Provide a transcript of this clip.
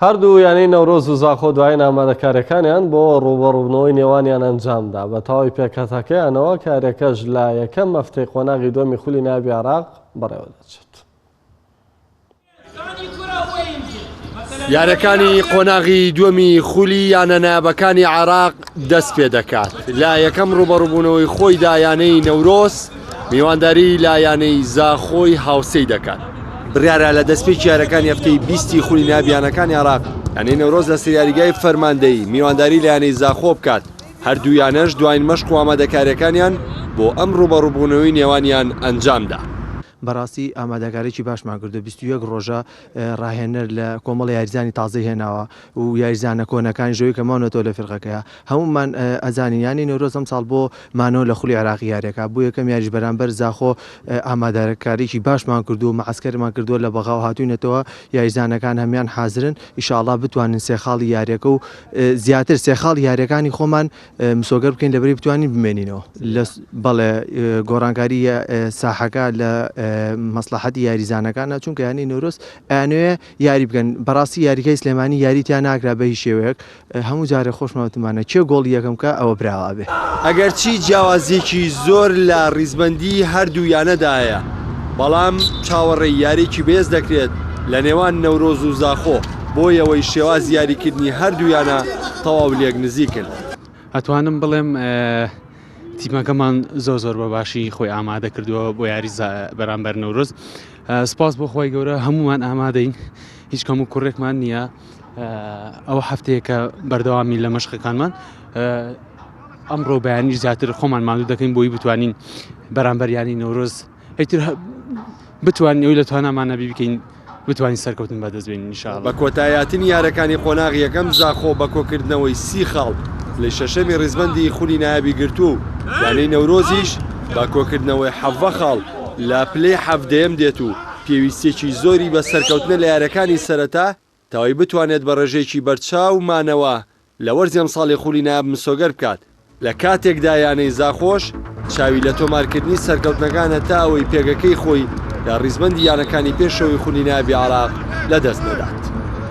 هەردوو یانەی نەورۆز و زاخۆ دوایین ئامادەکاریەکانیان بۆ ڕووبەڕووبنەوەی نێوانیان ئەنجامدا بە تەواوی پێکهاتەکەیانەوە، کاریەکەش لە یەکەم هەفتەی قۆناغی دووەمی خولی نایابی عێراق بەڕێوەدەچێت. یاریەکانی قۆناغی دووەمی خولی یانە نایابەکانی عێراق دەست پێ دەکات لە یەکەم ڕوبەڕوبوونەوەی خۆیدا یانەی نەورۆز میوانداری لە یانەی زاخۆی هاوسێی دەکات. بڕیارە لە دەستپێکی یاریەکانی هەفتەی بیستی خولی نایابی یانەکانی عێراق یانەی نەورۆز لە سەر یاریگای فەرماندەیی میوانداری لە یانەی زاخۆ بکات، هەردوو یانەش دواین مەشق و ئامادەکاریەکانیان بۆ ئەم ڕوبەڕوبوونەوەی نێوانیان ئەنجامدا. بەڕاستی ئامادەکاریی باشمان کردووە، 21 ڕۆژە ڕاهێنەر لە کۆمەڵی یاریزانی تازەی هێناوە و یاریزانە کۆنەکانیش ئەوەی کە ماونەتەوە لە فیرقەکەیا هەموومان ئەزانین یانەی نەورۆز ئەمساڵ بۆ مانەوە لە خولی عێراقی یاریەکا بۆ یەکەم یاریش بەرامبەر زاخۆ ئامادەکاریی باشمان کردووە مەعەسکەرمان کردووە لە بەغاوە هاتووینەتەوە یاریزانەکان هەموان حازرن ئیشاڵا بتوانین سێ خاڵی یاریەکە و زیاتر سێ خاڵی یاریەکانی خۆمان مسۆگەر بکەین لەبری بتوانین بمێنینەوە لە بەڵێ گۆڕانکاری ساحەکە لە مەسلحەتی یاریزانەکانە چونکە یانی نەورۆز ئەیانەوێ یاری بکەن بەڕاستی یاریگای سلێمانی یاری تیا ناکرا بە هیچ شێوەیەک هەموو جارێ خۆشمان وتمانە کێ گۆڵی یەکەم کا ئەوە براوە بێ. ئەگەرچی جیاوازییەکی زۆر لە ریزبەندیی هەردوو یانەدا هەیە، بەڵام چاوەڕێی یارییەکی بەهێز دەکرێت لە نێوان نەورۆز و زاخۆ، بۆ ئەوەی شێوازی یاریکردنی هەردوو یانە تەواو لێک نزیکن. ئەتوانم بڵێم تیمەکەمان زۆر زۆر بە باشی خۆی ئامادە کردووە بۆ یاری بەرامبەر نەورۆز سپاس بۆ خۆی گەورە هەمومان ئامادەین هیچ کەم و کوڕێکمان نییە ئەوە هەفتەیەکە بەردەوامی لە مەشقەکانمان ئەمڕۆ بەیانی زیاتر خۆمان ماندوو دەکەین بۆی بتوانین بەرامبەر ینی نەورۆز ئیتر بتوانین ئەوی لە توانامان نەبی بکەین بتوانین سەرکەوتن بەدەست بێنین ان شاء اللە. بە کۆتاییهاتنی یارەکانی قۆناغی یەکەم زاخۆ بە کۆکردنەوەی سی خاڵ پلەی شەشەمی ڕیزبەندی خولی نایابی گرتووە و یانەی نەورۆزیش بە کۆکردنەوەی 17 خاڵ لە پلەی حەڤدەیەم دێت و پێویستیەکی زۆری بە سەرکەوتنە لە یارەکانی سەرەتا تاوەی بتوانێت بە ڕێژەیەکی بەرچاو مانەوە لە وەرزی ئەمساڵی خولی نایاب مسۆگەر بکات، لە کاتێکدا یانەی زاخۆش چاوی لە تۆمارکردنی سەرکەوتنەکانە تا ئەوەی پێگەکەی خۆی لە ڕیزبەندی یانەکانی پێشەوەی خولی نایابی عێراق لەدەست نەدات.